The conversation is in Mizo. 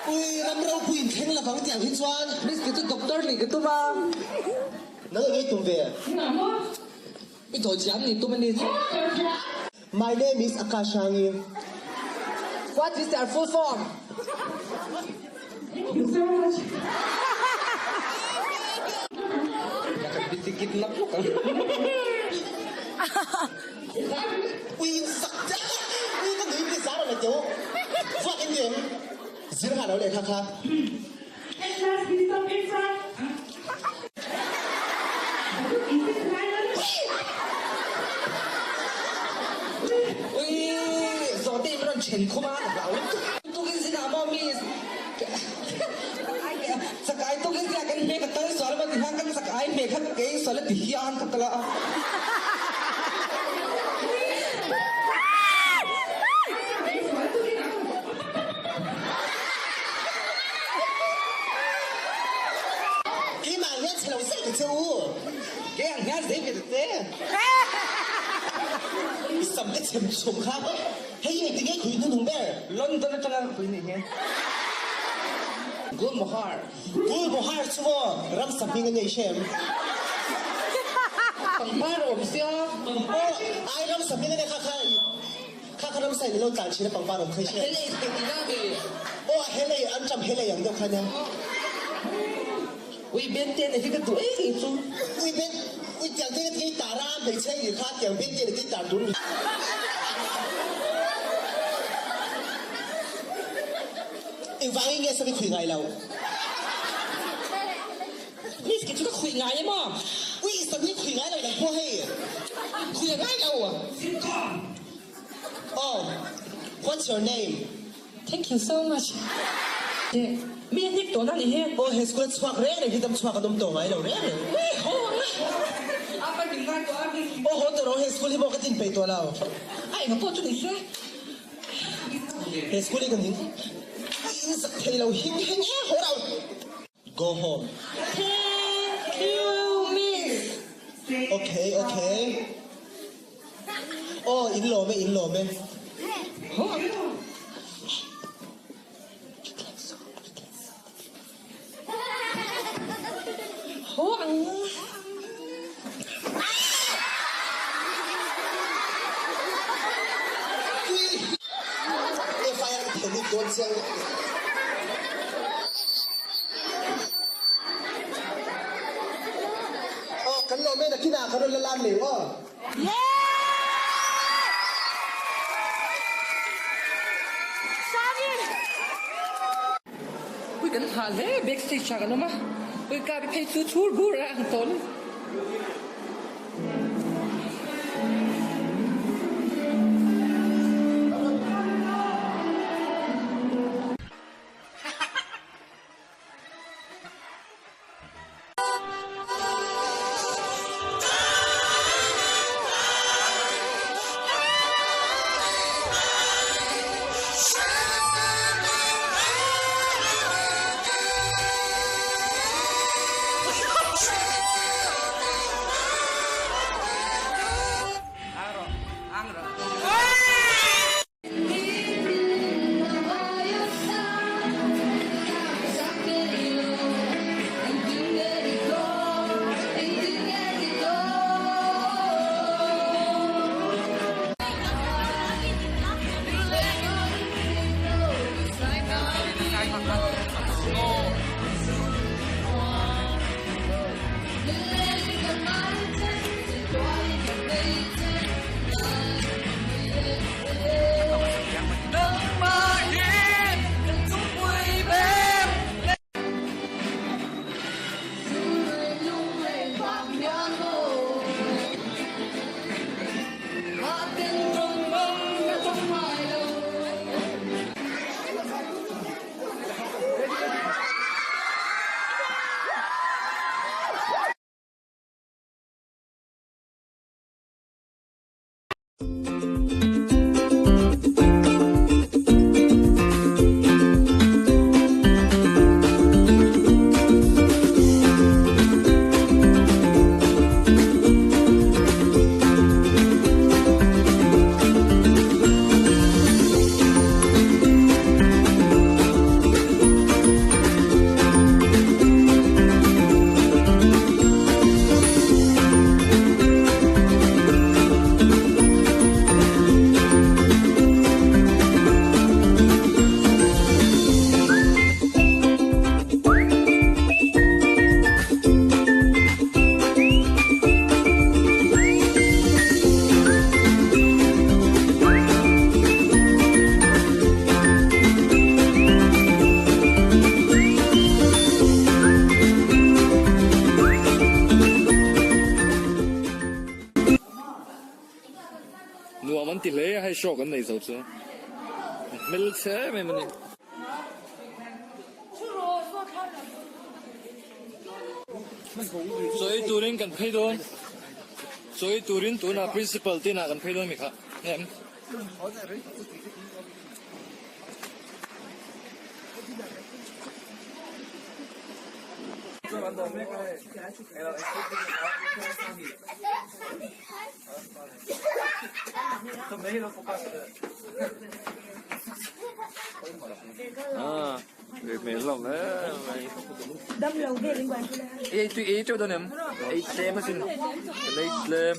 Ui, ram ropui in thleng lovang tiang hi chuan. Miss kei chu doctor nih ka tum a. Nang eng ei tum ve? I dawi thiam nih tum a ni chu. My name is Akash Hangi. What is your full form? Thank you so much. Ui sak ui ka nui pi zar la teu fuck in em zir ha lo le kha kha. At last we stop in front. Ui zawhte in rawn then khum a ka hlau lutuk. Tukin zinah maw miss chakai tukin zinah kan hme ka tal sual maw ti hian kan chakai hme kha kei sual a ti hian ka tal a. Keimah hian chhe lo zet ta che u. Kei ang hian zei ve ta che. I sam te chhem chhum kha hei hi engtin nge khui hnuhnung ber? London atanga ka khui nih hi. Gulmohar. Gulmohar chu maw ramsa hming a nei hrem? Pangpar a awm sia. Aw ai ramsa hming a nei kha kha Kha kha ramsa in ilo tlan thin a pangpar awm kha i hria. Helei thei tih na mi? Aw a helei an ṭam helei ang deuh kha nia. Ui Ben te na hi ka duh em em chu. Ui Ben ui tiang te ka ti tar a hmeichhia i nih kha tiang Ben te na ti tar tur ni. Engvangin nge sawi khui ngai lo? Miss kei chu ka khuih ngai em aw. Ui i sam hi khuih ngai lo dang pawh hei. Khuih a ngai lo. Oh, what's your name? Thank you so much. Teh, mi a hnik tawh na nih hi. Aw, he school a chhuak reng reng hi dam chhuak an awm tawh ngai lo reng reng. Ui, haw ang a. A pa min ngai tawh a. Aw, haw tawh rawh, he school hi maw ka tin peih tawh lo. A enga pawh chu ni se. He school hi ka ning. In zak thei lo hing heng e, haw rau. Go home. Thank you miss. Okay okay. Aw in lawm e in lawm e. Haw ang. FIR ka thei lut dawn chiang. Aw kan lawm e nakinah kan rawn la lam leh aw. Ui kan hah hle backstage ah kan awm a ui ka bi phei chu chhur bur a ang tawn. ti hle a hei show kan nei zo chu hmelchhe em em a ni. Chaw ei turin kan phei dawn chaw ei turin tunah principal te inah kan phei dawn mi kha em. Ei tui ei teuh dawn em ei tlem asin kan ei tlem.